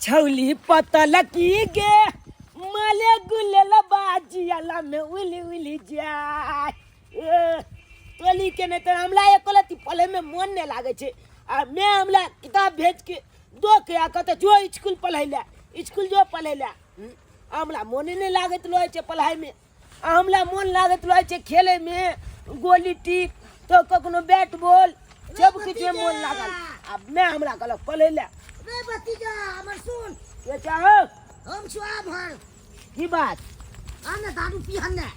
छौली पतल की गे माले गुलेल बाजियाला में उली उली जाय। ए, टोली के नहीं तऽ हमरा एको रत्ती पढ़े में मन नहीं लागे छै। आ मैं हमरा किताब भेज के दो के आ कहते जो स्कूल पढ़ै ले, स्कूल जो पढ़ै ले। हमरा मोने नहीं लागैत रहै छै पढ़ाई में। आ हमरा मोन लागैत रहै छै खेले में, गोली टिक तो कखनो बैट बॉल सब किछु में मोन लागल। आ मैं हमरा कहलक पढ़ै ले। रे भतीजा हमर सुन। के चाहो? हम छो आभर। की बात? आ ने दारू पीहन ने।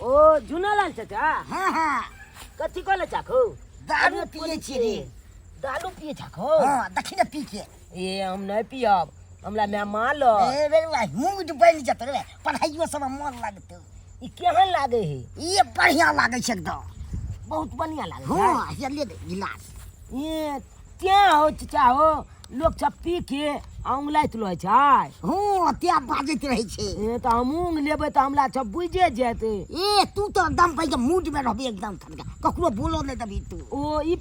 ओ झुनालाल चाचा? हाँ हाँ। कथी कहले चाखो? दारू पिए छियै रे। दारू पिए चाखो? हाँ, देखी ने पी के। ए हम नहीं पियब, हमरा माय मारल। ए रे बा, मूड बनि जेतौ रे, पढ़ाइयो सब में मन लगतौ। ई केहन लागे है? ई बढ़िया लागे छै एकदम। बहुत बढ़िया लागे छै। हाँ, हे ले दे गिलास। ए त्या हो चाचा हो, लोक सब पी के औंगलाइत रहै छै। हाँ, त्या बाजैत रहै छै। ए तऽ हम ऊँग लेबै तऽ हमरा सब बुझे जेतै। ए तू तऽ एकदम पैघ मूड में रहबी एकदम खनका, ककरो बोलो नहि देबही तू। ओ ई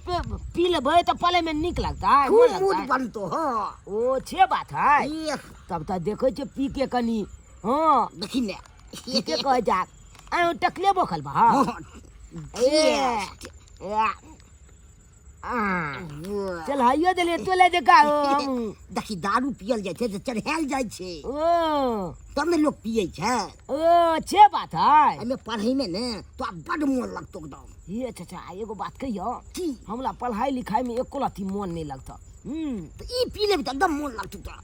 पी लेबै तऽ पले में नीक लगतै, खूब मोन मूड लगतै। बनतो, हाँ। ओ छे बात है। ए। तब तऽ देखै छियै पी के कनी, हाँ। देखी ने। ठीके कहै जा। आइ टकले बोखल बा। हाँ। ए, ए। चल हाइयो देलियै तो ले देखा हो हम। देखी दारू पियल जाइ छै तऽ चढ़ायल जाइ छै। ओ। तब ने लोक पियै छै। ओ छे बात है। एहिमे पढ़ै में ने तो आब बड मोन लगतौ एकदम। ये चाचा एगो बात कहियो। की? हमरा पढ़ाई लिखाई में एको रत्ती मोन नहीं लगता। तऽ ई पी लेबही तऽ एकदम मोन लगतौ तोरा।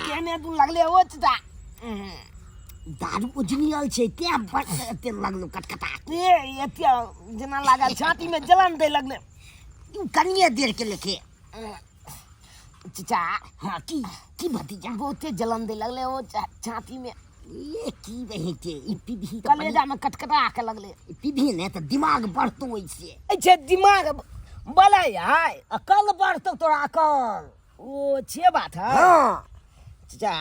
केने तू लगले ओ चाचा? दारू उजनियल छै तें बड एते लगलो कटकटा। ए एते जेना लागल छाती में जलन दे लगले। तू कनिए देर के लेके। चाचा। हाँ, की की भतीजा? बहुते जलन दे लगले ओ छाती में। ए की रहे के ई पीभी तऽ कलेजा में कटकटा के लगले। ई पीभी ने तऽ दिमाग बढ़तो ओइसे। अच्छा दिमाग बलै है। अकल बढ़तो तोरा अकल। ओ छे बात है। हाँ। चाचा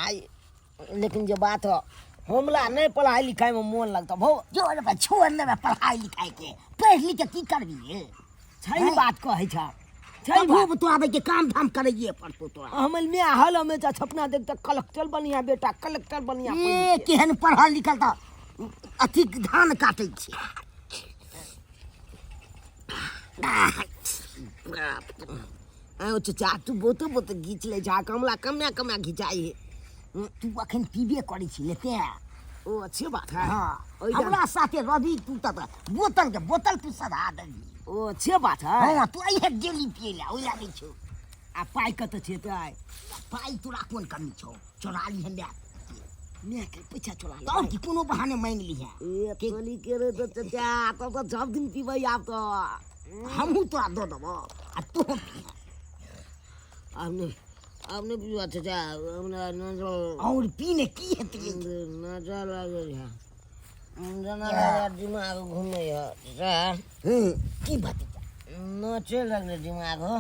लेकिन जे बात है हमरा नहीं पढ़ाई लिखाई में मन लगता भौ। जो रे बा, छोड़ ले बा पढ़ाई लिखाई के, पढ़ लिख के की करबी रे? सही हैं? बात कहै छ। सही तब बात। तो आबे के काम धाम करैये पड़तो तोरा। हमर में हल हमें जा छपना देख त कलेक्टर बनिया बेटा, कलेक्टर बनिया। ए केहन पढ़ल लिखल त अथी धान काटै छै। आयो चाचा तू बहुते बहुते घीच ले जा, कमला कमे कमे घिचाई है। तू अखन पीबे करै छी लेते। ओ अच्छी बात है। हाँ, ओहि जा- हमरा साथे रवि तू त बोतल के बोतल तू सधा देबही। ओ अच्छे बात है। हाँ, तू अइहे डेली पिए ला, ओहि ला नहि छौ। आ पाइ कतऽ छै तऽ आइ? पाइ तोरा कोन कमी छौ? चोरा लिहे माय। माय के पैसा चोरा ले। आओर की कोनो बहाने मांगि लिहे। ए, तोली के रे तऽ चाचा, तब तऽ सब दिन पीबै आब तऽ। हमहूँ तोरा दऽ देबौ आ तोहूँ पीहे। आब नहि, आब नहि पीबा चाचा, हमरा नजर। आओर पी ने की हेतै? नजर लागै है। जेना लागै दिमाग घूमै है चाचा। की भतीजा? नचे लगलै दिमाग हो।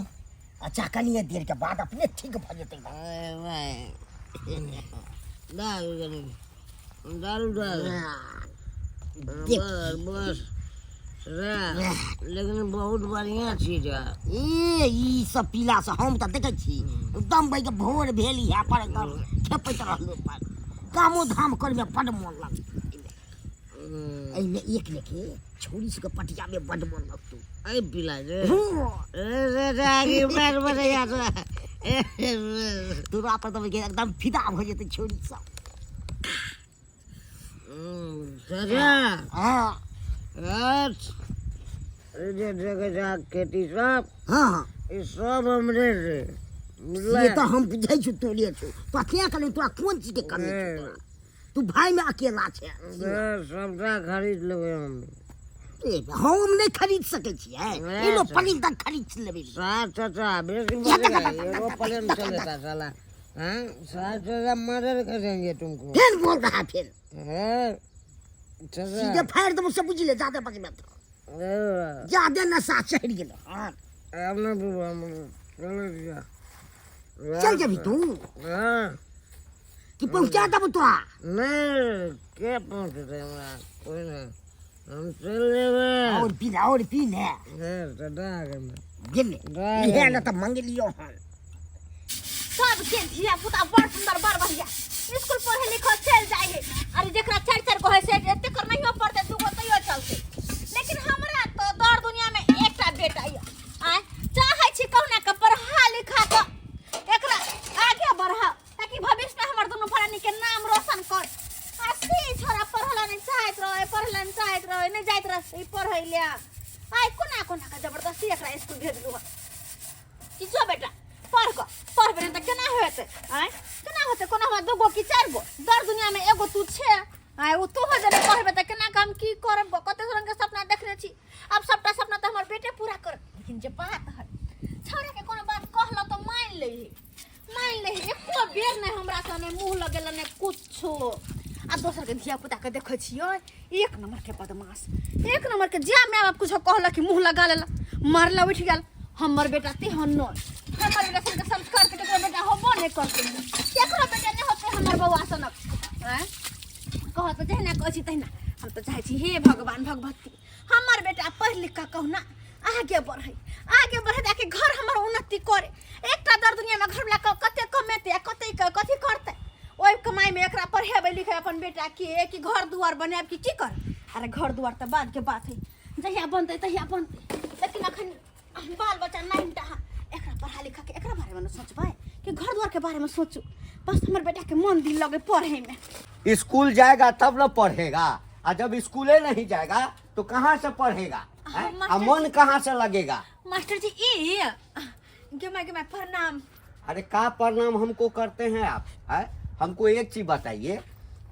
अच्छा कनिए देर के बाद अपने ठीक भऽ जेतै। दारू कनी, दारू दारू। देख। बस, बस। रे, लेकिन बहुत बढ़िया चीज है। ए, ई सब पीला से हम तऽ देखै छी एकदम बैग भोर भेल इएह पर एकदम खेपैत रहलहुँ पर। कामो धाम करमे बड मोन लगतौ। एहिमे एक लेखे छौड़ी सबके पटिया में बड मोन लगतौ। अरे पीला रे। हूँ। रे, रे, रे, आगे पैर बजैया तो। तोरा पर तऽ एकदम फिदा भऽ जेतै छौड़ी सब। चाचा। हाँ। अच्छा। जे जगह जा खेती सब। हाँ, हाँ। ई सब हमरे रे। से तऽ हम बुझै छी तोरे छौ। तोरा किया कहलियौ तोरा कोन चीज के कमी छौ तोरा? तू भाई में अकेला छे। सबटा खरीद लेबै हम। ए, हम नहि खरीद सकै छियै। ए, ई लो पनीर तक खरीद लेबै। साहब चाचा, बेसी बोलेगा, एरोप्लेन चलेगा साला। हाँ, साहब चाचा मर्डर करेंगे तुमको। फिर बोल रहा फिर। हाँ, चाचा। सीधे फाड़ देबो सब बुझि ले, जादे बजबे तो। ए। जादे नशा चढ़ि गेलो। हाँ। अब ना पीबो, हम चलो जा। चल जेबही तू? हाँ। कि पहुंचा देबो तोरा? नहीं, के पहुंचते हमरा? कोई नहीं। हम चल जेबै। और पी ले, और पी ले। हे तऽ दए गेलै। गेलै। दए इहे गेलै। ने तऽ मंगलियौ हन। सबके धिया पुता बड़ सुंदर बड़ बढ़िया स्कूल पढ़े लिखे चल जाए है। अरे जेकरा चार चार गो है से एते कर नहीं पड़ते, दू गो तैयो चलते। लेकिन हमरा तो दौड़ दुनिया में एकटा बेटा ये आय चाहे छी कहुना के पढ़ा लिखा के एकरा आगे बढ़ा ताकि भविष्य में हमर दुनू प्राणी के नाम रोशन कर। आ से छोरा पढ़ला नहीं चाहत रहे, पढ़ला नहीं चाहत रहे, नहीं जाइत रहे पढ़ै ले। आय कोना कोना के जबरदस्ती एकरा स्कूल भेजलू हन। कि जो बेटा पढ़ क पढ़बे नहि तऽ केना हेतै? आँय केना हेतै? कोना हमरा दूगो कि चारि गो दर दुनियामे एगो तू छे। आँय ओ तू हो जेना पढ़बे तऽ केना के हम की करब? कते रंग के सपना देखने छी, आब सबटा सपना तऽ हमर बेटे पूरा कर। लेकिन जे बात है छौड़ा के कोनो बात कहलो तऽ मान लै है, मान लै है, एको बेर नहि हमरा से नहि मुँह लगेला नहि कुछो। आ दोसर के धिया पुता के देखै छियै एक नंबर के बदमाश, एक नंबर के, जे माय बाप कुछो कहलक कि मुँह लगा लेला मारला उठि गेल। हमर बेटा तेहन नहि, हमर बेटा सनके संस्कार के केकरो बेटा होबो नहि करतै, केकरो बेटा नहि होतै हमर बौआ सनक। आँय कहत तऽ जहिना कहै छी तहिना हम तऽ चाहै छी हे भगवान भगवती हमर बेटा पढ़ि लिख कऽ कहुना आगे बढ़ै, आगे बढ़े ताकि घर हमर उन्नति करे। एकटा दर दुनियामे घरवला कते कमेतै आ कते कथी करतै, ओहि कमाइमे एकरा पढ़ेबै लिखेबै अपन बेटाके कि घर दुआर बनायब कि की कर। अरे घर दुआर तऽ बादके बात है, जहिया बनतै तहिया बनतै, लेकिन अखन बाल बच्चा नहीं टा एकरा पढ़ा लिखा के एकरा बारेमे न सोचबै कि घर दुआर के बारेमे सोचू। बस हमर बेटाके मन दिल लगे पढ़ैमे। स्कूल जाएगा तब न पढ़ेगा, आ जब स्कूले नहीं जाएगा तो कहाँ से पढ़ेगा? हैं? आ मन कहाँ से लगेगा? मास्टर जी ई गे my प्रणाम। अरे का प्रणाम हमको करते हैं आप? हैं? हमको एक चीज बताइए,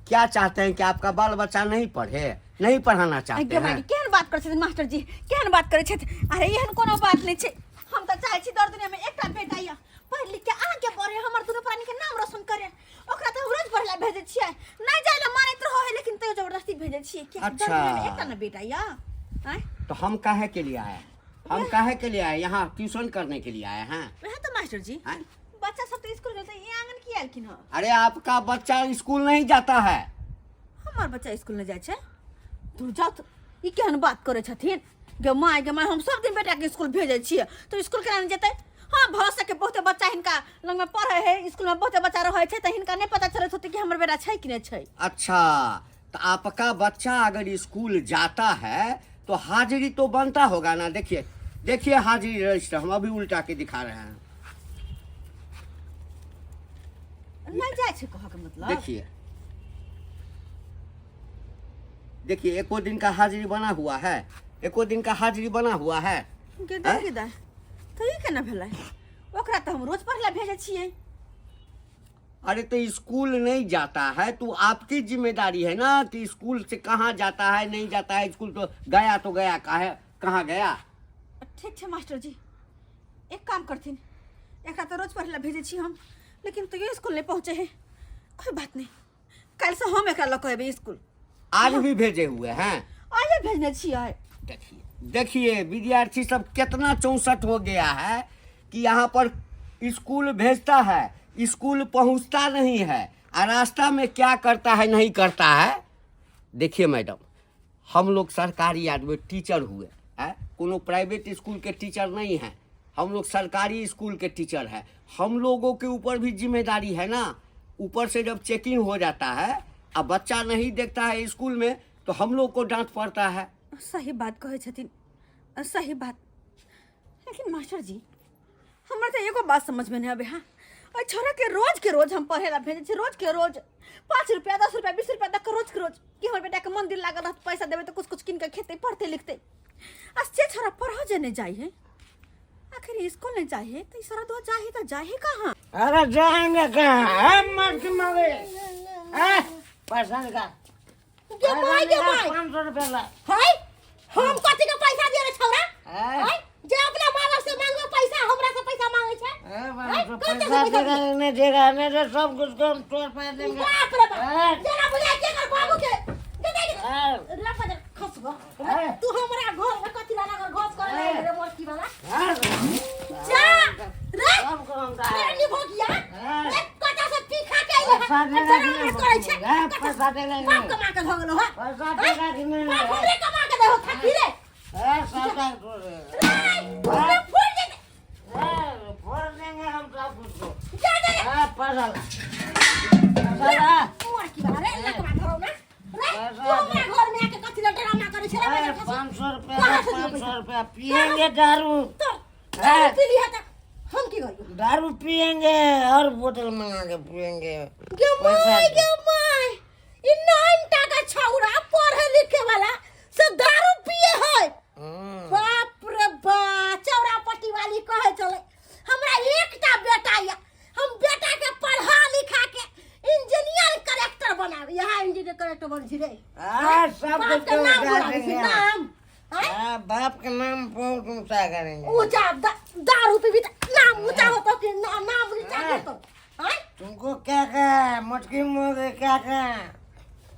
क्या चाहते हैं कि आपका बाल बच्चा नहीं पढ़े, नहीं पढ़ाना चाहते गे my हैं? केहन बात करै छथिन मास्टर जी, केहन बात करै छथिन? अरे एहन कोनो बात नहीं छै, हम तऽ चाहै छी दर दुनिया में एकटा बेटा यऽ पढ़ि लिख के आगे बढ़े, हमर दुनू प्राणी के नाम रोशन करे। ओकरा तऽ हम रोज पढ़ै लए भेजै छियै, नहीं जाय लए मानैत रहै है लेकिन तैयो जबरदस्ती भेजै छियै। किएकि दर अच्छा। दुनिया में एकटा ने बेटा यऽ। आँय? तो हम काहे के लिए आए, हम काहे के लिए आए यहाँ? ट्यूशन करने के लिए आए हैं। वएह तऽ मास्टर जी हैं? बच्चा सब तऽ स्कूल गेल तऽ ई आंगन किया एलखिन हँ? अरे आपका बच्चा स्कूल नहीं जाता है। हमर बच्चा स्कूल नहीं जाइ छै? तू जाउ तऽ, ई केहन बात करै छथिन? गे my गे my, हम सब दिन बेटा के स्कूल भेजै छियै तऽ स्कूल केना नहि जेतै? हाँ भऽ सके बहुते बच्चा हिनका लगमे पढ़ै है, स्कूल में बहुते बच्चा रहै छै तऽ हिनका नहि पता चलैत होतै कि हमर बेटा छै कि नहि छै। अच्छा तो आपका बच्चा अगर स्कूल जाता है तो हाजिरी तो बनता होगा ना? देखिए देखिए हाजिरी रजिस्टर हम अभी उल्टा के दिखा रहे हैं। नहीं जाइ छै कहऽ के मतलब। देखिए देखिए एको दिन का हाजिरी बना हुआ है, एको दिन का हाजिरी बना हुआ है। गे दाइ, गे दाइ, तऽ ई केना भेलै? ओकरा तऽ हम रोज पढ़ लए भेजै छियै। अरे तो स्कूल नहीं जाता है तो आपकी जिम्मेदारी है ना कि स्कूल से कहाँ जाता है नहीं जाता है। स्कूल तो गया तो गया, काहे कहाँ गया? ठीक छै मास्टर जी, एक काम करथिन, एकरा तऽ रोज पढ़ लए भेजै छी हम, लेकिन तैयो स्कूल नहीं पहुँचे है। कोई बात नहीं, काल्हि से हम एकरा लऽ कऽ एबै स्कूल। आज भी भेजे हुए हैं? आइए भेजने छियै। देखिए देखिए विद्यार्थी सब कितना 64 हो गया है कि यहाँ पर स्कूल भेजता है, स्कूल पहुँचता नहीं है, और रास्ता में क्या करता है नहीं करता है। देखिए मैडम, हम लोग सरकारी आदमी टीचर हुए हैं, कोनो प्राइवेट स्कूल के टीचर नहीं हैं, हम लोग सरकारी स्कूल के टीचर हैं। हम लोगों के ऊपर भी जिम्मेदारी है ना। ऊपर से जब चेकिंग हो जाता है और बच्चा नहीं देखता है स्कूल में तो हम लोग को डांट पड़ता है। सही बात कहै छथिन, सही बात। लेकिन मास्टर जी हमरा तऽ एगो बात समझमे नहि आबै। हाँ एहि छोराके रोज के रोज हम पढ़ै लए भेजै छी, रोज के रोज 5 रुपया 10 रुपया 20 रुपया दऽ कऽ रोज के रोज, कि हमर बेटाके मन दिल लागल रहत पैसा देबै तऽ कुछ कुछ कीन कऽ खेतै पढ़तै लिखतै। आ से छोरा पढ़ऽ जे नहि जाइ है, आखिर स्कूल नहीं जाइ है तऽ ई सारा दो जाइ है तऽ जाइ है कहाँ? अरे जाएंगे कहाँ हम मर्द मरे हैं? पैसा निकाल। गे my गे my. 500 रुपया ला। हाय हम कथी के पैसा दिए रे छौरा? हैं? हाय जे अपना माँ बाप से मांगबे पैसा हमरा से पैसा मांगे छै। ए, हाय, 500 कौन पैसा से पैसा देगा नहीं देगा नहीं तो सब कुछ को हम तोड़ पा देंगे। बाप रे बाप, हैं? जेना बुझाय के कर बाबू के दे दे हैं? रे बजर खस गो। हैं? तू हमरा घर में कथी ला लागल घस करे हैं? रे मोरकी वाला? हैं? जा रे सब को हम रे निभोगिया हैं? रे कटा से पी खा के आइले पैसा देगा कि नहीं? करे करै छै ए, पैसा देगा कि बाप नहीं? कमा के धऽ गेलो हँ पैसा देगा कि नहीं? बाप हमरे कमा के देहो थकी रे ए, साटा तोड़े। रे हमरे फोड़ देते ए, फोड़ देंगे हम सब उसको। जा जा रे ए, पैसा ला। पैसा ला। मोर की बारे लकवा धरो ना रे पैसा तू हमरा घर में आके कथी ले ड्रामा करै छै रे ए, बजर खसुआ? 500 रुपया कहाँ से दियो 500 पैसा? रुपया पियेंगे दारू तो दारू पी लिया त हम की करियो दारू पियेंगे और बोतल मंगा के पियेंगे गे पैसा my they. गे my ई नाइन टाका छौड़ा पढ़े लिखे वाला से दारू पिए है हम्म। बाप रे बा चौरा पट्टी वाली कहे चले हमरा एकटा बेटा या हम बेटा के पढ़ा लिखा के इंजीनियर कलेक्टर बनावे यहाँ इंजीनियर कलेक्टर बन छी रे आ, सब बाप कुछ के नाम ऊंचा बुलावे छी देंगे। नाम आँय? हाँ, बाप के नाम बहुत ऊंचा करेंगे ऊंचा दारू पीबी त नाम ऊंचा होतो कि नाम नीचा होतो आँय? तुमको क्या क्या मटकी मोगे क्या क्या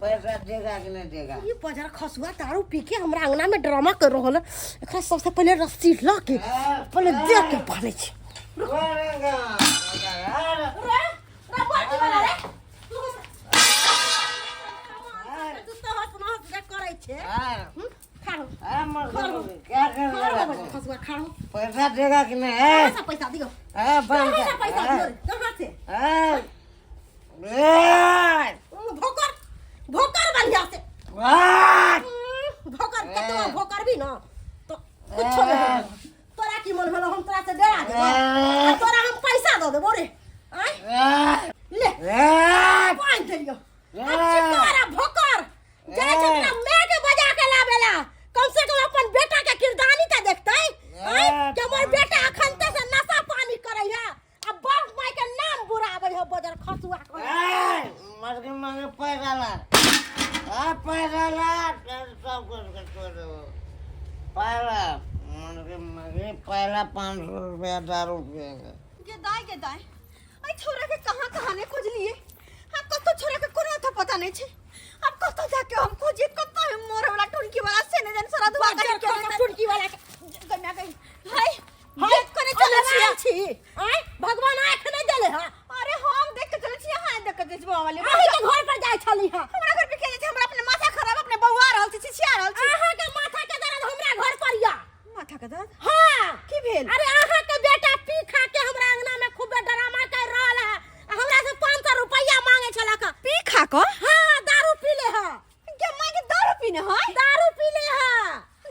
पैसा देगा कि नहीं देगा ई बजर खसुआ दारू पी के हमरा अंगना में ड्रामा कर रहल है। एकरा सबसे पहले रस्सी ल के पहले देख के पाले छी करेगा रे रे बड़की वाला रे तू तू तो हंस न हंस रे करै छे हम्म, खाड़ो मटकी मोगे क्या खाड़ो करेगा बजर खसुआ खाड़ो पैसा देगा कि नहीं कहाँ से पैसा दियो ए, बंद कहाँ से पैसा दियो कर। रे? कहाँ से ए, ए, भोकर भोकर बढ़िया से वाह! भोकर कतबो भोकर भी न तो कुछो नहीं होतो। तोरा की मन भेलो हम तोरा से डरा देबो आ तोरा हम पैसा दऽ देबो रे आँय ए, ले ए, पानि देलियो अब चितोरा भोकर जाइ छै अपना माय के बजा के लाबेला कम से कम अपन बेटा के किरदानी तऽ देखतै आँय कि हमर बेटा अखन तक से नशा पानी करै है आ बाप माय के नाम बुराबै है बजर खसुआ के ए, मटकी मांगे पैसा ला आ, पैसा ला तेरे सब कुछ के छोड़ देबो। पहला मटकी मांगे पहला 500 रुपया दारू पियेंगे गे दाय गे दाय अइ छोरा के कहाँ कहाँ ने खोजलिए हाँ कतो छोरा के कोनो अता पता नहीं छे अब कतो जाके हम खोजिए कतो हम मोरे वाला टुनकी वाला से ने जन सारा धुआ कर के टुनकी वाला के गन्ना गई हाय हाय कोने चले छी आय भगवान आंख नहीं देले हां अरे हम देख के चले छी हां देख के चले छी वाले अहीं के घर पर जाय छली हां हमरा घर पे के जाय छी हमरा अपने माथा खराब अपने बौआ रहल छी छिछिया रहल छी अहाँ के माथा के दर्द हमरा घर पर या माथा के दर्द हाँ की भेल अरे अहाँ के बेटा पी खा के हमरा अंगना में खूबे ड्रामा कर रहल है आ हमरा से 500 रुपया मांगे छलक पी खा के हाँ दारू पी ले है के मां के दारू पीने है दारू पी ले है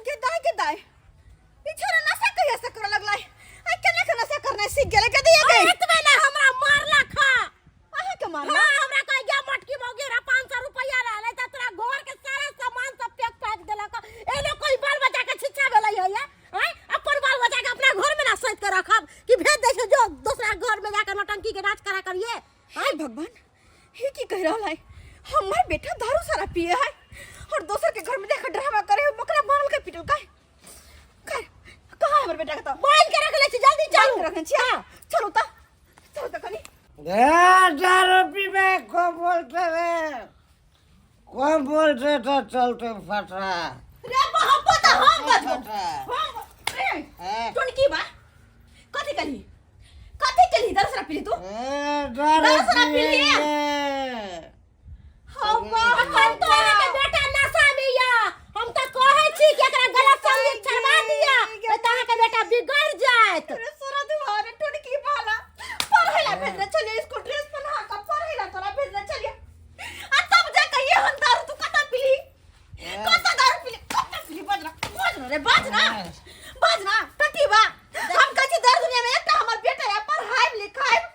के दाई के दाई ई छोरा नशा कहिया से करे लगलै आ केना के नशा करनाइ सीख गेलै के दिया के एतबे ना हमरा मारलक हा अहाँ के मारलक हाँ हमरा कह गया मटकी मौगी हमरा 500 रुपया रहलै त तोरा घर के सारा सामान सब पैक पैक देलक एने कोई बाल बच्चा के शिक्षा भेलै है या आँय अपन बाल बच्चा के अपना घर में ना सैत के रखब कि भेज दै छै जो दोसरा घर में जाकर नौटंकी के नाच करा करिए हाय भगवान हे की कह रहल है हमार बेटा दारू सारा पिए है और दोसर के घर में जाकर ड्रामा करे है बकरा मारल के पिटल का कर कहाँ है हमर बेटा के तो बांध के रख ले छी जल्दी चलू रखने छी हां चलू त चलू त कनी ए, दारू पीबे को बोलते रे कौन बोलते तो चलते फटा रे बाप पता हम बजबो फटा हम रे ए, टुनकी बा कथी कली कथी कली दारू सारा पी तू ए, दारू दारू शराब पी लिए? पिएंगे। हां वाह अखन तो अहाँके बेटा नशा में या हम तऽ कहै छी कि एकरा गलत संगीत छड़वा दिया नहि तऽ अहाँके बेटा बिगड़ जायत अरे सोरा दुआरे टुनकी वाला पढ़े ला भेजने छलिए स्कूल ड्रेस पहना के पढ़े ला तोरा भेजने छलिए आ तब जा के ये हम दारू तू कत पीली कत दारू पीली कत पीली बजना बजना रे बजना बजना टटी बा हम कहै छी दर दुनिया में एकटा हमर बेटा है पढ़ाइब लिखाइब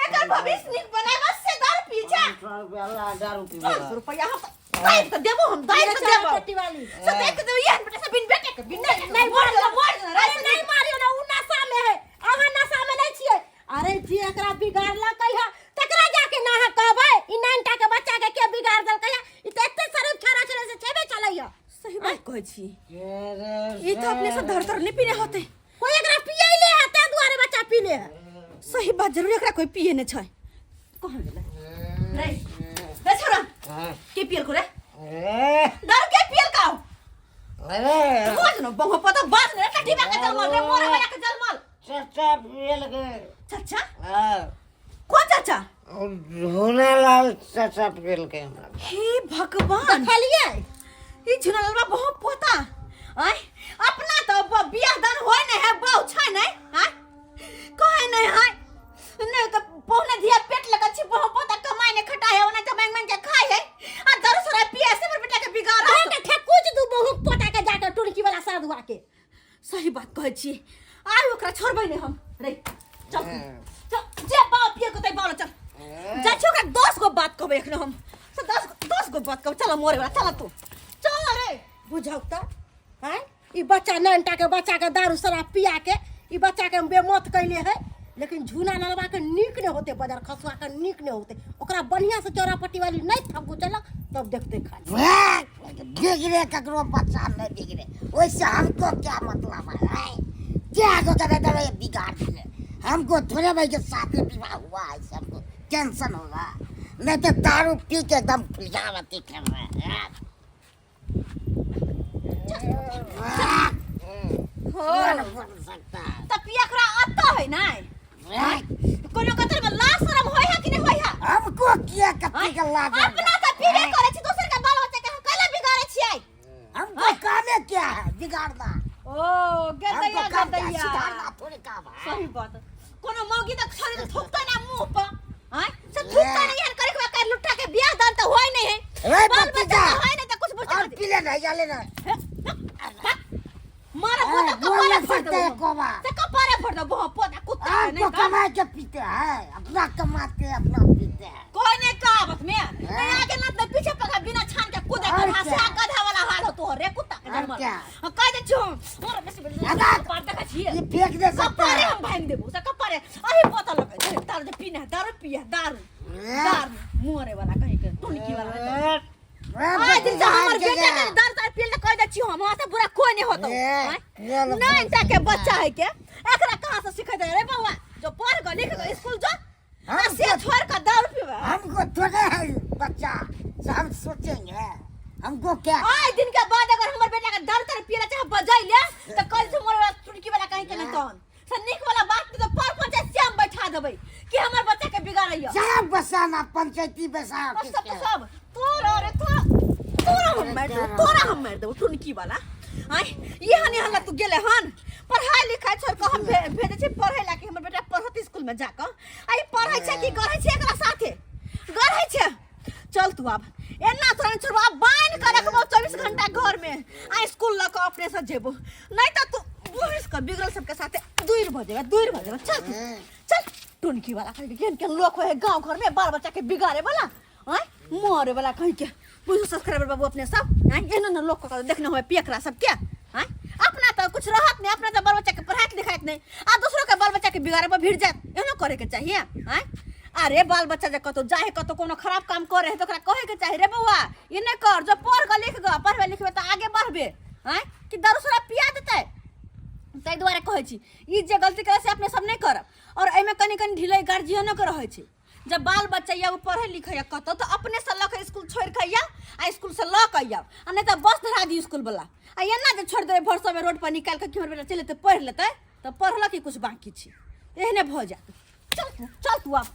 एकर भविष्य नीक बनाएब से दारू पी छै 500 रुपया ला दारू पीबे 500 रुपया हम दाइब के देबो हम दाइब के देबो टट्टी वाली से देख के देबो ये बेटा से बिन बेटे के बिन नहीं नहीं मारियो अरे नहीं मारियो ना उ नशा में है अहाँ नशा में नहीं छियै अरे जे एकरा बिगाड़लकै है तकरा जाके ना अहाँ कहबै ई नानटा के बच्चा के के बिगाड़ देलकै है ई तऽ एते शरीफ छड़ा छलै से छेबे चलै है सही बात कहै छी ई तो अपने सब धर धर नहीं पीने होते कोई एकरा पियैले है ताहि दुआरे बच्चा पीले है सही बात जरूर एकरा कोई पिए नहीं छै कहाँ गेलै रे रे छोरा के पियल को रे ए, दारू के पियल का अरे खोज न बहु पता बाज ने कटी बा के जलमल रे मोरे वाला के जलमल चचा पिए लगे चचा हाँ कौन चाचा? झूना लाल चाचा पिलकै हमरा। हे भगवान, देखलियै? ई झुनलवा बहुत पोता आय, अपना तो बियाह दान होय नहीं है, बहु छै नहीं, आय कहे नहीं है नहीं तो पौने धिया पेट लगा छी, बहु पोता कमाई नहीं खटा है, ओना तो मांग मांग के खाए है आ दारू शराब पिए से हमर बेटा के बिगाड़। के ठेकुच दू बहुत पोता के जाके टुनकी वाला साधुआ के। सही बात कहै छी, आइ ओकरा छोड़बै नहीं हम। रे चल चल, जे बाप पिए को तै बाल चल जाइ छी, ओकरा 10 गो बात कहबै एखन हम से 10 गो बात कहबै। चल मोरे वाला, चल तू चल रे। बुझाउ तऽ आँय, ई बच्चा नानटा के बच्चा के दारू शराब पिया के ई बच्चा के हम बेमत कैले है, लेकिन झूना नलवा के नीक नहीं होते, बाजार खसुआ के नीक नहीं होते, ओकरा बढ़िया से चौरा पट्टी वाली नहीं थप्पू चलक तब देखते खाली। बिगड़े ककरो बच्चा नहीं बिगड़े वैसे हमको क्या मतलब है? क्या को कहते दवाई बिगाड़ दिए हमको, थोड़े भाई के साथ में विवाह हुआ है ऐसे हमको टेंशन होगा, नहीं तो दारू पी के एकदम फुलियावती कर रहे हैं। हो बोल सकता है। त पिया ओकरा अत्ता है नै कोनो कतर में लाज शरम होय है कि नहीं होय है? हमको क्या कत्ती के लाज? अपना त पीबे करे छी, दोसर के बाल बच्चा के हम कैला बिगाड़े छियै? हमको कामे क्या है बिगाड़ना? ओ हमको गदैया काम क्या है? गदैया सुधारना थोड़े काम है। सही बात, कोनो मौगी त छोड़ी त थुकते ना मुंह पर, आय से थुकते नहीं हन करे के कर लुट्टा के बियाह दान त होय नहीं है, रे बाल भतीजा। बच्चा त होय नहीं त कुछ बुझते और पी लेना या लेना। मारा हाँ, पोता बोल कपारे नहीं फोड़ सकते दो हैं कोबा। से कपारे फोड़ दो, बहुत पोता कुत्ता है आपको नहीं का कमा के पीते हैं, अपना कमाते हैं अपना पीते हैं। कोई नहीं कहावत में नहीं आगे ना तो पीछे पगा बिना छान के कूदे और गधा से क्या? गधा वाला हाल हो तो रे कुत्ता के और जन्म। क्या? हाँ, कह दे छु और बेसी बेसी अदा। कपार देखै छियै। ये फेंक दे सकते कपारे हैं। हम भांग देबो से कपारे अही पता लगे दारू जे पीना है, दारू पिया दारू दारू मोरे वाला कहीं के टुनकी वाला रे आज दिन से भतीजा, हमर आज बेटा के के दारू तार पियल कह दे छी हम, वहां से बुरा कोई नहीं होतो। ए, आँय? ये लो नहीं ता के बच्चा है के एकरा कहां से सिखे दे रे बउआ, जो पढ़ ग लिख ग स्कूल जो आ हम से छोड़ के दारू पीबे। हमको थोड़े है बच्चा से हम सोचेंगे हमको क्या। आय दिन के बाद अगर हमर बेटा के दारू तार पियला चाहे बजाई ले त कल से मोर वाला चुटकी वाला कहीं के नहीं तहन से नीक वाला बात नहीं तो पर पंचायत से हम बैठा देबै कि हमर बच्चा के बिगाड़ैया। सब बसाना पंचायती बसा। और सब तो सब तोरा रे तोरा, तोरा हम मार देबो, तोरा हम मार देबो टुनकी वाला। आय ये हन हल्ला तू गेले हन पढ़ाई लिखाई छोड़ के हम भेजै छी पढ़ै ला कि हमर बेटा पढ़त स्कूल में जाके, आ ई पढ़ै छै कि गढ़ै छै एकरा साथे गढ़ै छै। चल तू आब एना तोरा नहि छोड़बो, आब बान्हि के रखबो 24 घंटा घर में आ स्कूल लऽ के अपने से जेबो, नहीं तऽ तू बुढ़ के बिगड़ल सबके साथे दूर भऽ जेबे, दूर भऽ जेबे। चल तू चल टुनकी वाला कहीं के केहन केहन लोक होइ है गाँव घर में बाल बच्चा के बिगाड़े वाला, आँय मरे वाला कहीं के। बुझू सब्सक्राइबर बाबू अपने सब, आँय एहनो ने लोक के देखने होय पियकरा सबके, आँय अपना तऽ कुछ रहत नहीं, अपना तऽ बाल बच्चा के पढ़ाइत लिखाइत नहीं आ दोसरो के बाल बच्चा के बिगाड़े पर भिड़ जायत, एहनो करे के चाहिए। आँय अरे बाल बच्चा जे कतौ जाहे कतौ कोनो खराब काम करे है तऽ ओकरा कहे के चाही रे बौआ ई नहि कर, जो पढ़ के लिख ग, पढ़बे लिखबे तऽ आगे बढ़बे, आँय कि दारू शराब पिया देतै। ताहि दुआरे कहै छी ई जे गलती करे से अपने सब नहि करब। और एहिमे कनि कनि ढिलै गार्जियनो के रहै छै, जब बाल बच्चा या ओ पढ़ै लिखै या कतौ तऽ अपने से लऽ के स्कूल छोड़ि के आउ आ स्कूल से लऽ के आउ, आ नहि तऽ बस धरा दी स्कूल वाला, आ एना जे छोड़ि देबै भोर समय रोड पर निकालि के कि हमर बेटा चलि जेतै पढ़ि लेतै तऽ पढ़लक कि कुछ बाँकी छै, एहने भऽ जायत। चल तू, चल तू आब।